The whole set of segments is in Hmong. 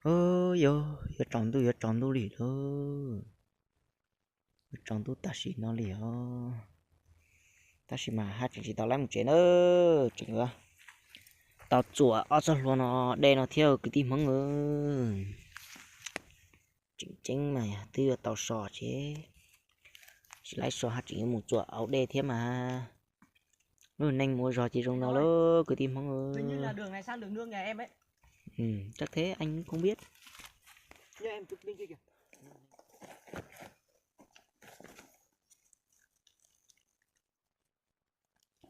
Ub, yuav, yuav tsaus ntuj, yuav tsaus ntuj li lawm. Yuav tsaus ntuj tam sim no li os. Tab sis mas haj tseem tsis tau lab mus tsev na. Tseem yuav tau txuas ob txoj hlua no, dej no thiab kwv tij Hmoob. Tseem ceeb mas twb yuav tau so ces, tsis laib so haj tseem yuav mus txuas au dej thiab mas. Lub neej mus ua zog ces zoo no lauj kwv tij Hmoob. Chắc thế anh không biết.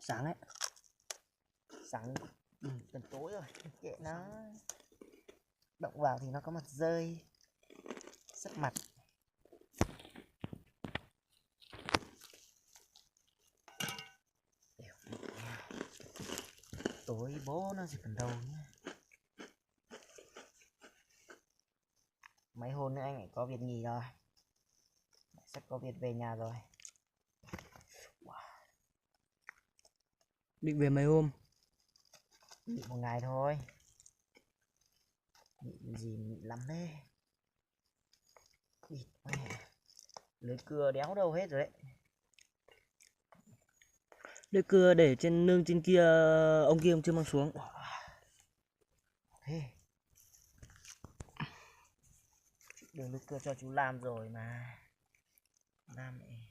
Sáng đấy. Sáng, ừ, tầm tối rồi, kệ nó. Động vào thì nó có mặt dơi, sấp mặt. Tối bố nó sẽ còn đâu nhé. Mấy hôm nữa anh lại có việc nghỉ rồi. Sắp có việc về nhà rồi. Định về mấy hôm? Nghỉ một ngày thôi. Nghỉ gì nghỉ lắm thế. Lưới cưa đéo đâu hết rồi đấy. Lưới cưa để trên nương trên kia, ông kia ông chưa mang xuống. Thế. Đường lưới cưa cho chú Lam rồi mà. Lam này.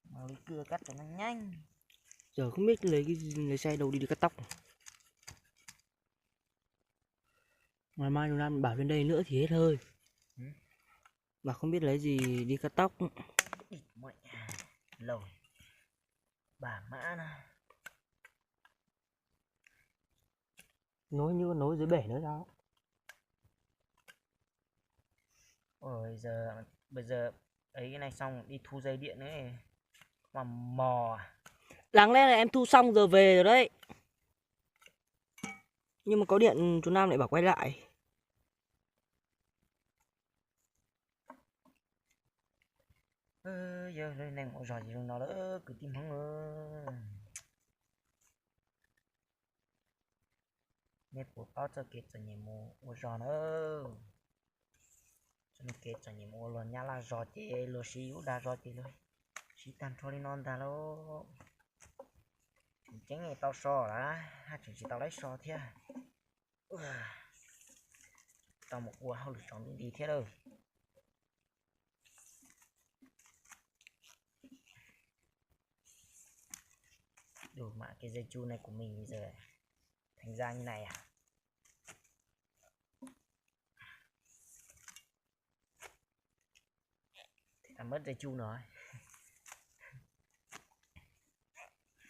Mang lưới cưa cắt cho nó nhanh. Giờ không biết lấy cái, lấy xe đâu đi, đi cắt tóc. Ngày mai Nam bảo lên đây nữa thì hết hơi. Ừ. Mà không biết lấy gì đi cắt tóc. Ít mẹ. Lầu. Bà mã nó. Nối như nối dưới bể nữa sao? Ôi, giờ, bây giờ ấy cái này xong đi thu dây điện nữa. Mà mò à? Đáng lẽ là em thu xong giờ về rồi đấy. Nhưng mà có điện chú Nam lại bảo quay lại. Yog lub neej ua zog ces zoo no lawm kwv tij Hmoob. Nej puas paub txoj kev txom nyem mus ua zog na? Txoj kev txom nyem mus ua luag nyab laj zog ces luag siv ub dag zog ces luag siv tag nrho li no ntag lauj. Tseem ceeb tau so lawm, haj tseem tsis tau laib so thiab. Tau mus ua hauj lwm tsaus ntuj nti thiab lawm. Đủ mà cái dây chu này của mình bây giờ thành ra như này à? Thì là mất dây chu rồi.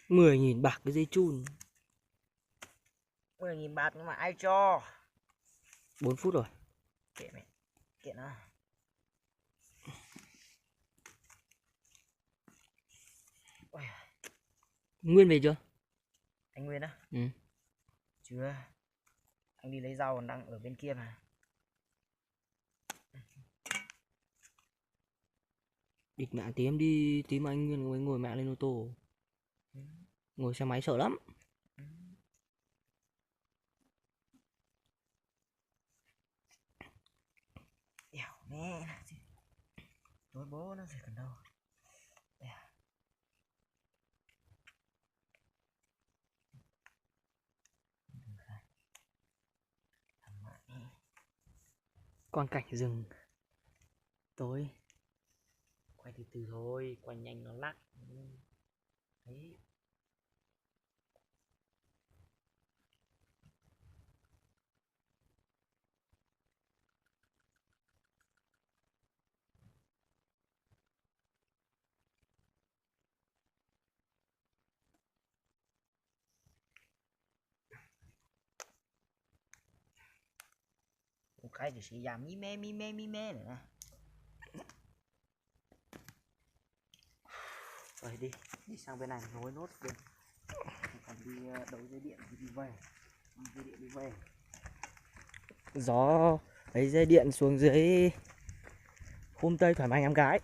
Mười nghìn bạc cái dây chun. Mười nghìn bạc nhưng mà ai cho? Bốn phút rồi. Kệ mẹ. Kệ nó. Ôi. Nguyên về chưa? Anh Nguyên á? Ừ. Chưa. Anh đi lấy rau còn đang ở bên kia mà. Đi mẹ tìm đi, tìm anh Nguyên ngồi, ngồi mẹ lên ô tô. Ngồi xe máy sợ lắm. Ẻo nè, tối bố nó rồi còn đâu. Quang cảnh rừng tối. Quay từ từ thôi, quay nhanh nó lắc. Đấy. Ua cái thì sẽ già mí mé, mí mé, mí mé nữa nè. Rồi đi, đi sang bên này nối nốt bên. Còn đi, ờ, đấu dây điện thì đi về. Đi dây điện đi về. Gió lấy dây điện xuống dưới hôm tơi thoải mái ngắm gái.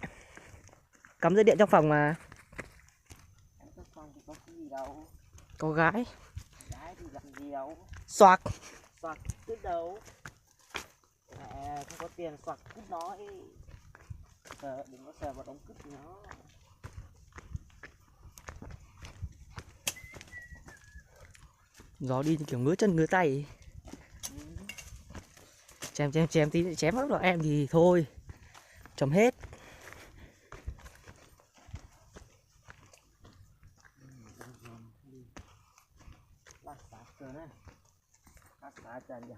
Cắm dây điện trong phòng mà. Cắm trong phòng thì có cái gì đâu. Có gái. Gái thì làm gì đâu. Soạt. Soạt cướp đâu. À, không có tiền soạt cướp nó ấy. Ờ, đừng có sờ vào đống cướp nó. Gió đi như kiểu ngứa chân ngứa tay. Chém chém chém tí nữa chém phát vào em thì thôi. Chấm hết. Lát xả kìa, lát xả cho giờ.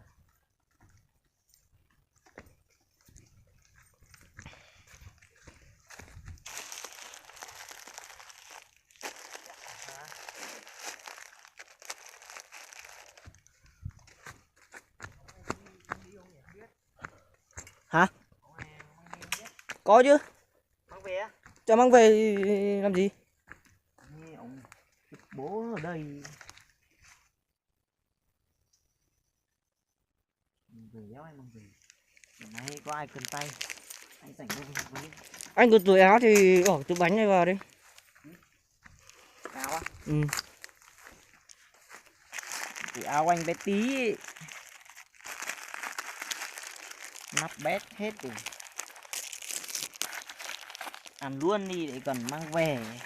Hả? Có chứ. Cho mang về làm gì? Ê, ông bố ở đây. Mang về, mang về. Ở đây có ai cần tay, anh rảnh đâu mang về. Anh có túi áo thì bỏ túi bánh này vào đi. Áo á? Ừ. Túi áo anh bé tí. Nắp bét hết rồi. Ăn luôn đi để còn mang về.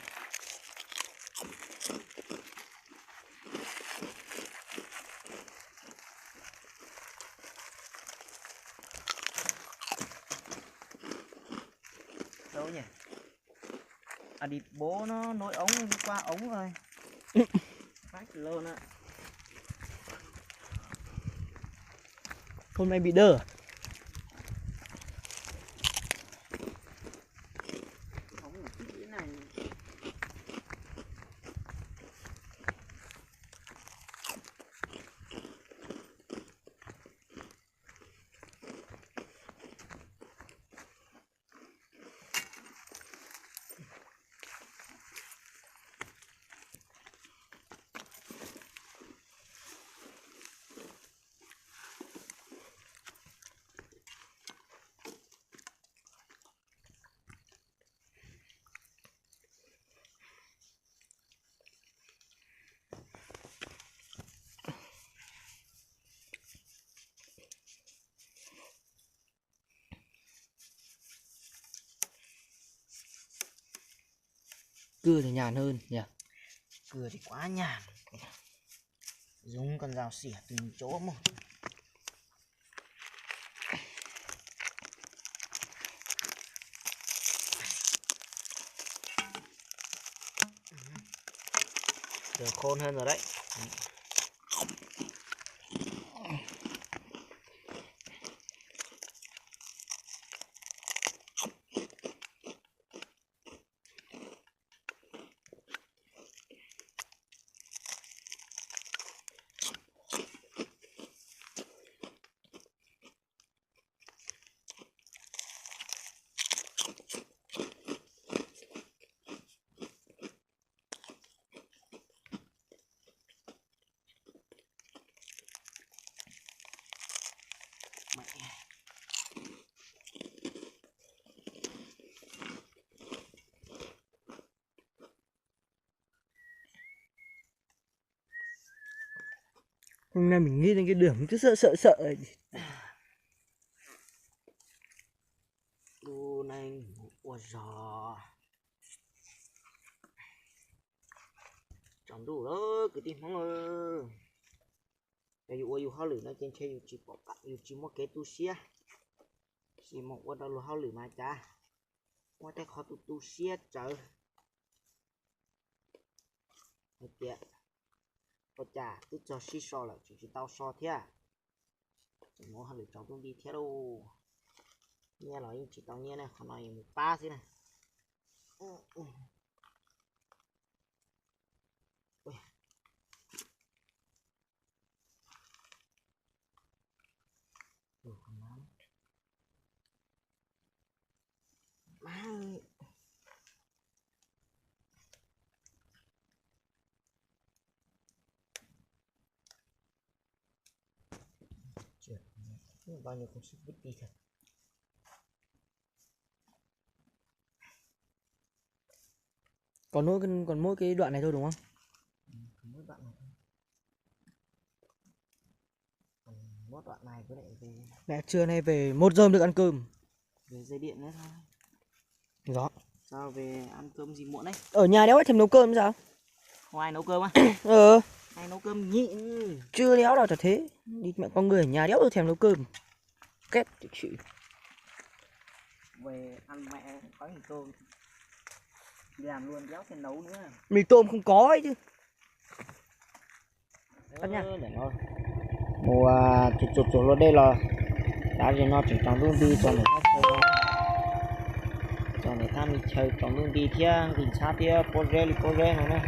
Đâu nhỉ? À, đi bố nó nối ống đi qua ống rồi. Phát lô nè. Hôm nay bị đơ. Ống là cái này. Cưa thì nhàn hơn nhỉ? Cưa thì quá nhàn. Dùng con dao xỉa từng chỗ mà. Giờ khôn hơn rồi đấy. Hôm nay mình nghĩ đến cái đường cứ sợ sợ sợ. Ua neeg ua zog. Tsaus ntuj lawm kwv tij Hmoob. Yog yus ua yus hauj lwm no ces ntshe yus tsis pom, yus tsis muaj kev tu siab. Tab sis mus ua rau luag hauj lwm mas cas muaj tej qhov tu tu siab tsawv. Hais tias ua cas twb txog sib so lawm tseem tsis tau so thiab. Tseem ua hauj lwm tsaus ntuj nti thiab lauj. Nyiaj los yeej tsis tau nyiaj na, qhov no yus mus pab xwb na. Bao nhiêu công sức vứt đi thật. Còn mỗi, còn mỗi cái đoạn này thôi đúng không? Ừ, còn mỗi đoạn này thôi. Còn Mẹ trưa nay về một giờ được ăn cơm. Về dây điện nữa thôi. Đó. Sao về ăn cơm gì muộn đấy? Ở nhà đéo thèm nấu cơm sao? Không ai nấu cơm á? Ờ. Ai nấu cơm nhỉ? Chưa đéo đâu chả thế. Đi mẹ con người ở nhà đéo thèm nấu cơm. Ghét thực sự. Về ăn mẹ gói mì tôm. Đi làm luôn đéo thèm nấu nữa. Mì tôm không có ấy chứ. Mus tsuag tsuag tsuag hlua dej los, tav zim no tseem tsaus ntuj nti txog ntawm thaj chaw no, txog ntawm thaj me chaw tsaus ntuj nti thiab nqis ntxhab thiab pob zeb li pob zeb no na.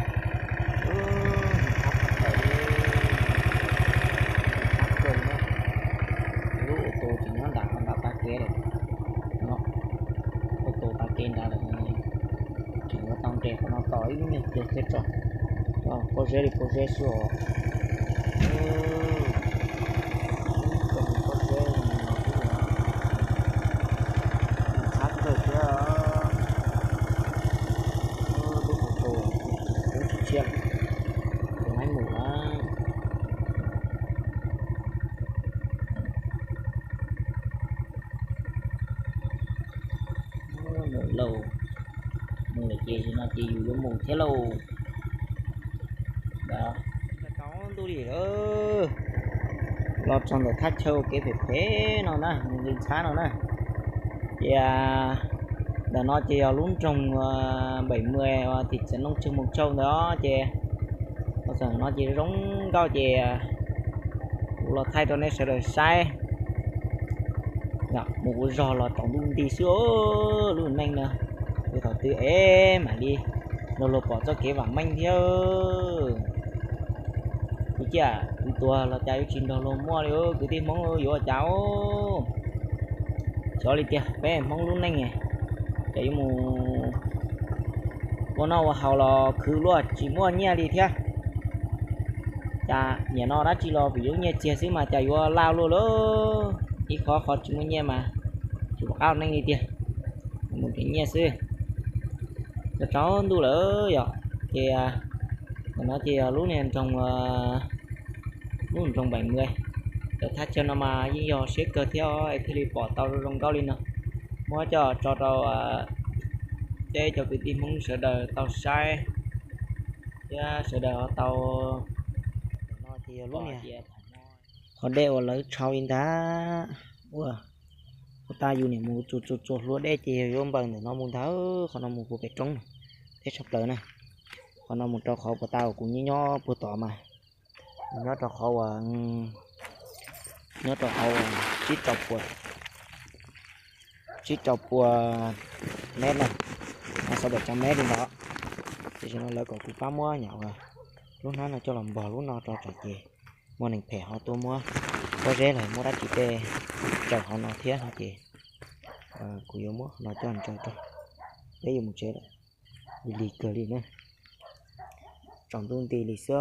Ntxhab kawg li na. Lub auto tseem nyob nram qhov nram tav kev lawm. Auto tav kev nrad lawm. Tseem yuav tau nres qhov no tos ib lub nyuag pliag thiab tso. Pob zeb li pob zeb xwb os. Pob zeb no xwb. Ntxhab kawg thiab. Lub auto lub tshiab tshiab, tus maib mus na. Mus lauj, mus lawm ces no ces yus yuav mus thiab lauj. Tsaus ntuj li lawm, los txog ntawm thaj chaw ua kev phem phem no na, nqis ntxhab no na. Ces ntawm no ces yog lub nroog Bảy Mươi uas tim txiv Noo Tsheej Mus Tsau ntawd ces, txog ntawm no ces zoo nkauj ces kuv los thaij rau nej sawv daws saib. Mus ua zog los tsaus ntuj nti xwb lub neej na. Yog thaum twg es mam li nrog luag pom txoj kev vam meej thiab. Kuv ciaj kuv tuag los cas yuav tsis nrog luag muaj li kwv tij Hmoob yuav ua cas. Xyov li tiag peb Hmoob lub neej, cas yuav mus ua noj ua haus los khwv luaj tsis muaj nyiaj li thiab. Cas niam no dab tsi los vim yus nyiaj txiag xwb mas cas yuav laj luaj lauj. Ib qho qhov tsis muaj nyiaj mas tsis pom qab ua neej li tiag, mus nrhiav nyiaj xwb. Tsaus ntuj lawm yom, ces ntawm no ces yog lub niag nroog, lub nroog Bảy Mươi. Lawv thaj chaw no mas yeej yog siab kawg thiab es thiaj li pom tau zoo nkauj li no. Muab coj tso rau peb cov kwv tij Hmoob sawv daws tau saib thiab sawv daws ho tau. Qhov dej uas lawv tshau li ntag, ua, ua tas yus niam mus tsuag tsuag tsuag hlua dej ces yog yuav npaws ntawm no mus ntag, qhov no mus puag pem roob thiab tshaj plaws na. Qhov no mus rau qhov puas tas uas kuv nyob nyob puag tod mas, nyob rau qhov uas, nyob rau qhov uas tsib rau puas, tsib rau puas met na, xav tawm tsawg met li ntawd. Tiam sis no lawv kom kuv pab muab nyam uas lub hnab no coj los npog lub no rau tsam ces muaj neeg phem ho tuaj muab pob zeb los muab dab tsi tej tsaws qhov no thiab no ces kuv yuav muab qhov no coj ntsaws rau. Peb yuav mus tsev lawm, lig lig kawg li na. Tsaus ntuj nti li xwb.